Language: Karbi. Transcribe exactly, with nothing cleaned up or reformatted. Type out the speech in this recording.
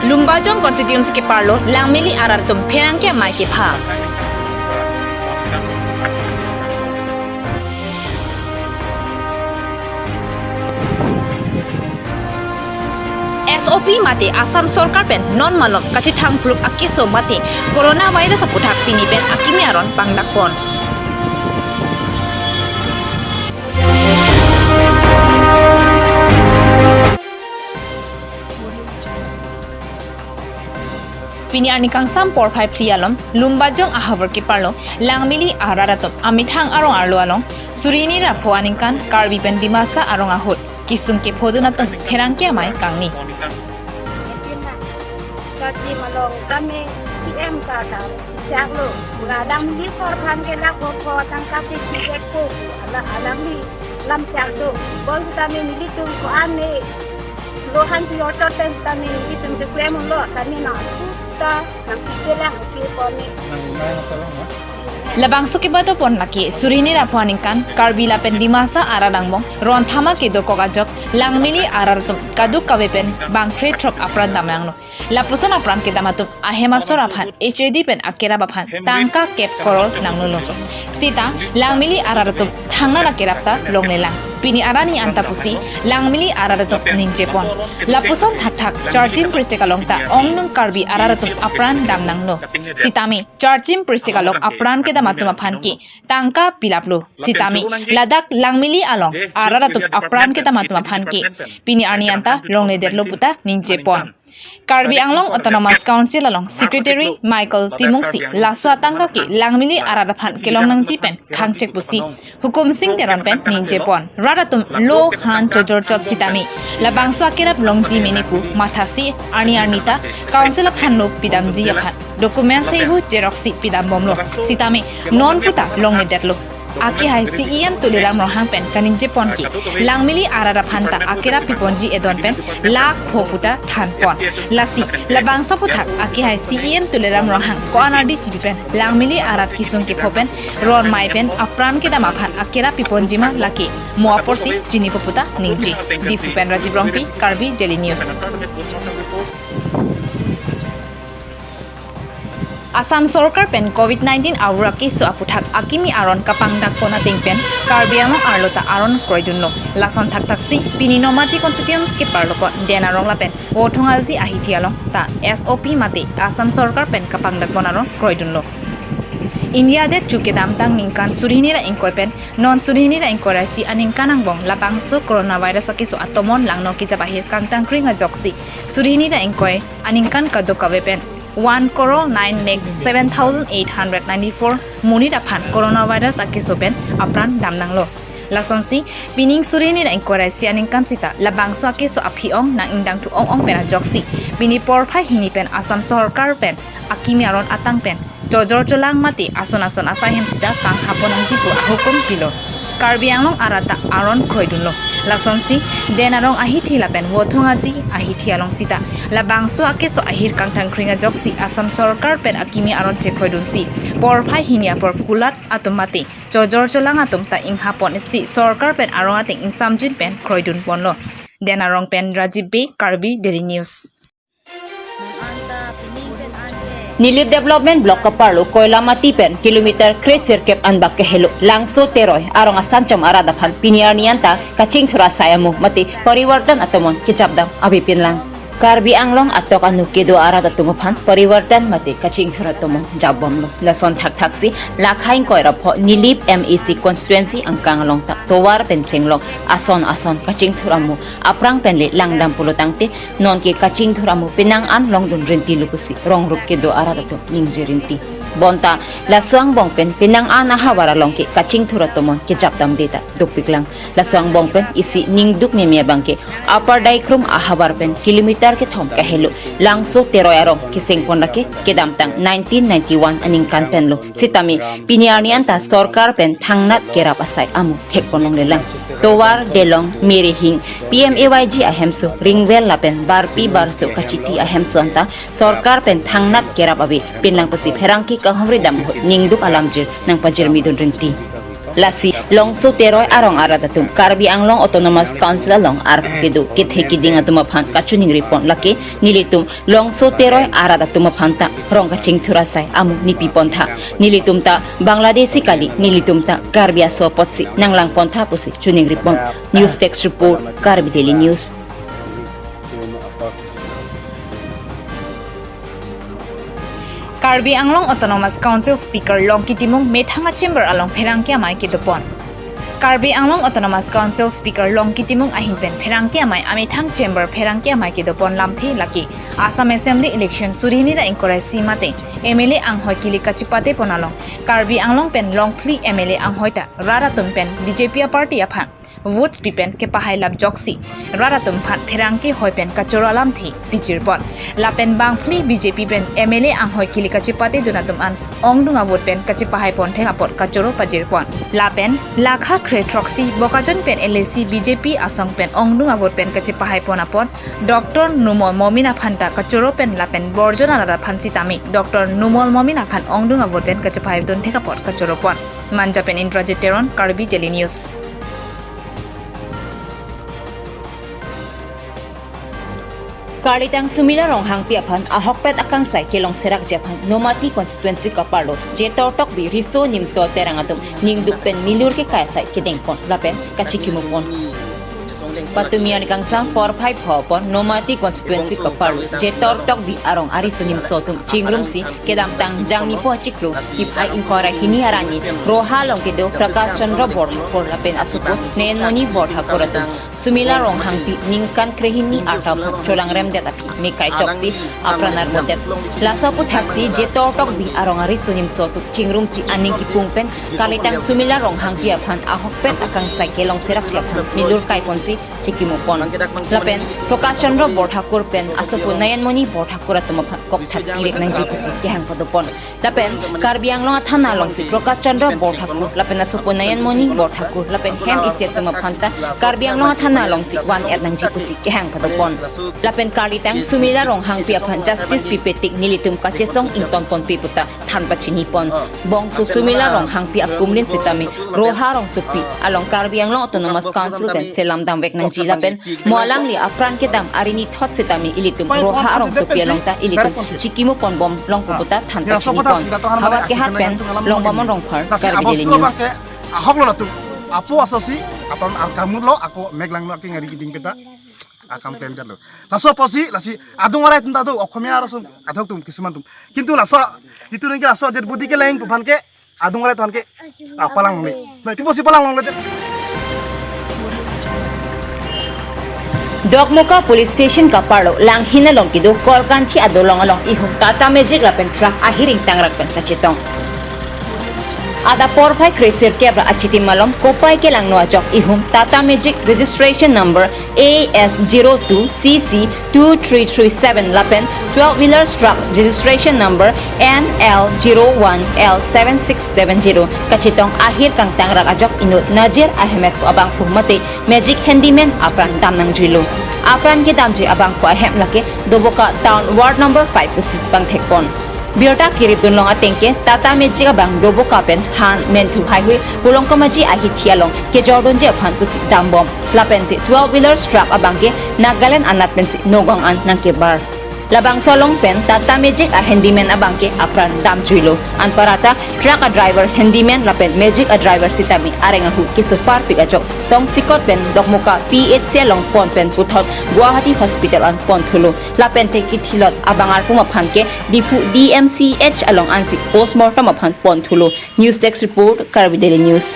Lumbajong constituency keparlo Langmili arat atum pherangke amei kepha. S O P mate Assam Sorkar pen non malom kachethang phuluk akeso mate coronavirus aputhak pini pen akimi aron pangdakpon. Pini arni kangsam porphai phli alom Lumbajong ahavar keparlo Langmili arat atum amethang arong arlo along suri hini ra pho aningkan Karbi pen Dimasa arong ahut kisung kephodun atum pherangke amei kangni. Kati malong kami C M kata siak lo. Alang ni sorkar ke la ko ko tangka si siak ko. Ala alang ni lam siak do. Bol kami nelitum ko-an ne. Lohan si otot pen kami nelitum ke klem lo kami na. Suta nang kike lang ke ko ne. Labangso kebado pon lake suri hini ra pho aningkan Karbi lapen Dimasa arat angbong ron thama kedokok ajok Langmili arat atum kaduk kave pen bangkre throk apran damnanglo. Lapuson apran kedam atum ahem asor aphan H A D pen akerap aphan tangka kep koror nanglulo. Sita Langmili arat atum thangnat akerap ta longlelang. Pini arni anta pusi Langmili arat atum ningjepon. Lapuson thakthak Charchim Prisek along ta ongnung Karbi arat atum apran damnanglo. Sitame Charchim Prisek along apran kedam atum aphan ke tangka pilaplo. Sitame ladak Langmili along arat atum apran kedam atum aphan ke pini arni anta longledetlo puta ningjepon. Karbi Anglong Autonomous Council along Secretary Michael Timung si laso atangka ke Langmili arat aphan kelong nangji pen khangchek pusi Hukum Sing Teron pen ningjepon. Rat atum lo han chojor chot sitame labangso akerap longji mene pu mathasi arni arni ta Council aphan lo pidamji aphan document sehu xerox si pidambomlo. Sitame non puta longledetlo. Akehai C E M Tuliram Ronghang pen kaningjepon ke Langmili arat aphan ta akerap piponji edon pen lakh pho puta thanpon. Lasi labangso aputhak akehai C E M Tuliram Ronghang ko-an ardi chipi pen Langmili arat kisung kepho pen ron mei pen apran kedam aphan akerap piponji ma lake mo aporsi chinipo puta ningje. Diphu pen Rajiv Rongpi, Karbi Daily News. Assam Sorkar pen covid nineteen avur akeso aputhak akimi aron kapangdakpon ateng pen Karbi Anglong arlo ta aron kroidunlo. Lason thakthaksi pini Nomati constituency keparlo pon Den Arong lapen Vothong Aji ahithi along ta S O P mate Assam Sorkar pen kapangdakpon aron kroidunlo. India adet chu kedamtang ningkan suri hini ra ingkoi pen non suri hini ra ingkoi ra isi aningkan angbong labangso coronavirus akeso atomon langno kejap ahir kangtang kring ajoksi suri hini ra ingkoi aningkan kadokave pen one crore nine lakh seven thousand eight hundred ninety-four monit aphan coronavirus akeso pen apran damnanglo. Lasonsi pining suri hini ra ingkoi ra isi aningkan sita labangso akeso aphi ong nang ingdangthu ong ong pen ajoksi pini porphai hini pen Assam Sorkar pen akimi aron atang pen chojor cholang mate ason ason asai hem sita kanghapon nangji pu ahukum pilo. Karbi Anglong arat ta aron kroidunlo. Lasonsi Den Arong ahithi lapen Vothong Aji ahithi along sita labangso akeso ahir kangtang kring ajoksi Assam Sorkar pen akimi aron chekroidunsi porphai hini apor kulat atum mate chojor cholang atum ta inghapon itsi sorkar pen arong ateng ingsamjin pen kroidunponlo. Den Arong pen Rajiv Bey, Karbi Daily News. Nilip Development Block kaparlo Koilamati pen kilometer kresirkep anbak kehelo Langso Teroi arong asanchom arat aphan pini arni anta kachingthur asai amu mate parivartan atomon kejapdam avepinlang. Karbi Anglong atok anu kedo arat atum aphan parivartan mate kachingthur atomon japbomlo. Lason thakthaksi lakhai ingkoi ra pho Nilip M A C constituency angkang along ta tovar pen chenglok ason ason kachingthur amu aphrang pen le langdam pulo tangte nonke kachingthur amu penang an longdun rinti lukusi rongrup kedo arat atum ningje rinti. Bonta laso angbong pen penang an ahavar along ke kachingthur atomon kejapdamde ta dukpiklang. Laso angbong pen isi ningduk meme abang ke Upper Daikrum ahavar pen kilometer kethom kahelo Langso Teroi arong kesengpon lake kedamtang nineteen ninety-one aningkan penlo. Sitame pini arni anta sorkar pen thangnat kerap asai amu thekpon longlelang. Tovar, Delong, Merihing, P M A Y G ahemso, Ringvel lapen Barpi Barso kachiti ahemso anta sorkar pen thangnat kerap avepinlang pusi pherangke kahumri dam ahut ningduk alamjir nangpajirmidun rinti. Lasi Longso Teroi arong arat atum Karbi Anglong Autonomous Council along arpu kedo kethe kiding atum aphan kachiningri pon, lake nelitum Longso Teroi arat atum aphan ta rong kachingthur asai amu nipi pon tha. Nelitum ta Bangladeshi kali, nelitum ta Karbi aso apotsi nanglang pon tha pusi chiningri pon. News Desk Report, Karbi Daily News. Karbi Anglong Autonomous Council Speaker Longki Timung methang a-chamber along pherangke amei kedo pon. Karbi Anglong Autonomous Council Speaker Longki Timung ahin pen pherangke amei amethang chamber pherangke amei kedo pon lamthe lake Assam Assembly election suri hini ra ingkoi ra isi mate M L A anghoi kili kachepate pon along Karbi Anglong pen longphli M L A anghoi ta rat atum pen B J P a-party aphan votes pi pen kepahai lap ajoksi rat atum aphan pherangke hoi pen kachoro alamthe pijir pon. Lapen bangphli B J P pen M L A anghoi kili kachepate dun atum an ongdung a-vote pen kachepahai pon thek apot kachoro pajir pon. Lapen lakha kre throksi Bokajan pen L A C B J P asong pen ongdung a-vote pen kachepahai pon apot Doctor Numal Momin aphan ta kachoro pen lapen borjon arat aphan sitame Doctor Numal Momin aphan ongdung a-vote pen kachepahai dun thek apot kachoro pon. Manja pen Indrajit Teron, Karbi Daily News. Karlitang Sumila Ronghangpi aphan ahokpet akangsai kelong serakji aphan Nomati constituency kaparlo Jetor Tokbi Riso Nimso Terang atum ningduk pen milur kekai asai kedeng pon lapen kachikimo pon. Patumi arni kangsam porphai pho apor Nomati constituency kaparlo Jetor Tokbi arong ariso nimso atum chingrumsi kedamtang Jangmipo achiklo niphai ingkoi ra hini arni Roha along kedo Prakash Chandra Borthakur lapen asopo Nayanmoni Borthakur atum Sumila Ronghangpi ningkan krehini arta aphan cholangremdet aphi mekai choksi apran armudet. Laso aputhaksi Jetor Tokbi arong ariso nimso atum chingrumsi aning kipung pen Karlitang Sumila Ronghangpi aphan ahokpet akangsai kelong serakji aphan milur kai ponsi chikimo pon. Lapen Prakash Chandra Borthakur pen asopo Nayanmoni Borthakur atum aphan kokthat pi vek nangji pusi kehang pado pon. Lapen Karbi Anglong athana alongsi Prakash Chandra Borthakur lapen asopo Nayanmoni Borthakur lapen hem isi atum aphan ta Karbi Anglong athana alongsi van-et nangji pusi kehang pado pon. Lapen Karlitang Sumila Ronghangpi aphan justice pipe tik nelitum kachesong ington ponpe puta than pachini pon. Bongso Sumila Ronghangpi akumlin sitame Roha rongsopi along Karbi Anglong Autonomous Council pen selam damvek nangji lapen mo alangli apran kedam arni thot sitame ilitum Roha rongsopi along ta ilitum chikimo ponbom longpo puta than pachini pon. Havar Kehat pen Longbamon Rongphar, Karbi Daily News. Ahoklo latum apo asosi apran arkamutlo ako meglanglo ke ngari kiding peta akam klem jalo. Laso apotsi lasi adung arai atum ta do, Okhomia arosong adhok atum kisuman atum. Kintu laso itu nengke laso dead body keleng pu aphan ke adung arai atum aphan ke apalang longle. Nai, pi apotsi palang longle te? Dokmoka Police Station kaparlo Langhin along kedo Korkanthi adolong along ihum Tata Magic lapen truck ahir ingtangrak pen kachetong. Adap porphai kre sirkep ra achitim malom kopai kelangno ajok ihum Tata Magic registration number A S zero two C C two three three seven lapen twelve wheelers truck registration number N L zero one L seven six seven zero kachetong ahir kangtangrak ajok inut Nazir Ahmed pu abangphu mate Magic Handyman apran dam nangjuilo. Apran kedamji abangphu ahem lake Doboka Town Ward number five pusi pangthek pon. Birta kirip dunlong atengke Tata Magic abang Doboka pen han menthu haihui Pulongkamaji ahithi along kejordunji aphan pusi dambom. Lapen te twelve wheelers truck abangke Nagaland anat pensi Nagaon an nangkebar. Labangso along pen Tata Magic a-handyman abangke apran damjuilo. Anparta truck a-driver, handyman lapen Magic a-driver sitame areng ahu keso parpik ajok tongsekot pen Dokmoka P H C along pon pen puthot Guwahati Hospital an ponthulo. Lapen te kithilot abang arpum aphan ke Diphu D M C H along ansi postmortem aphan ponthulo. News Desk Report, Karbi Daily News.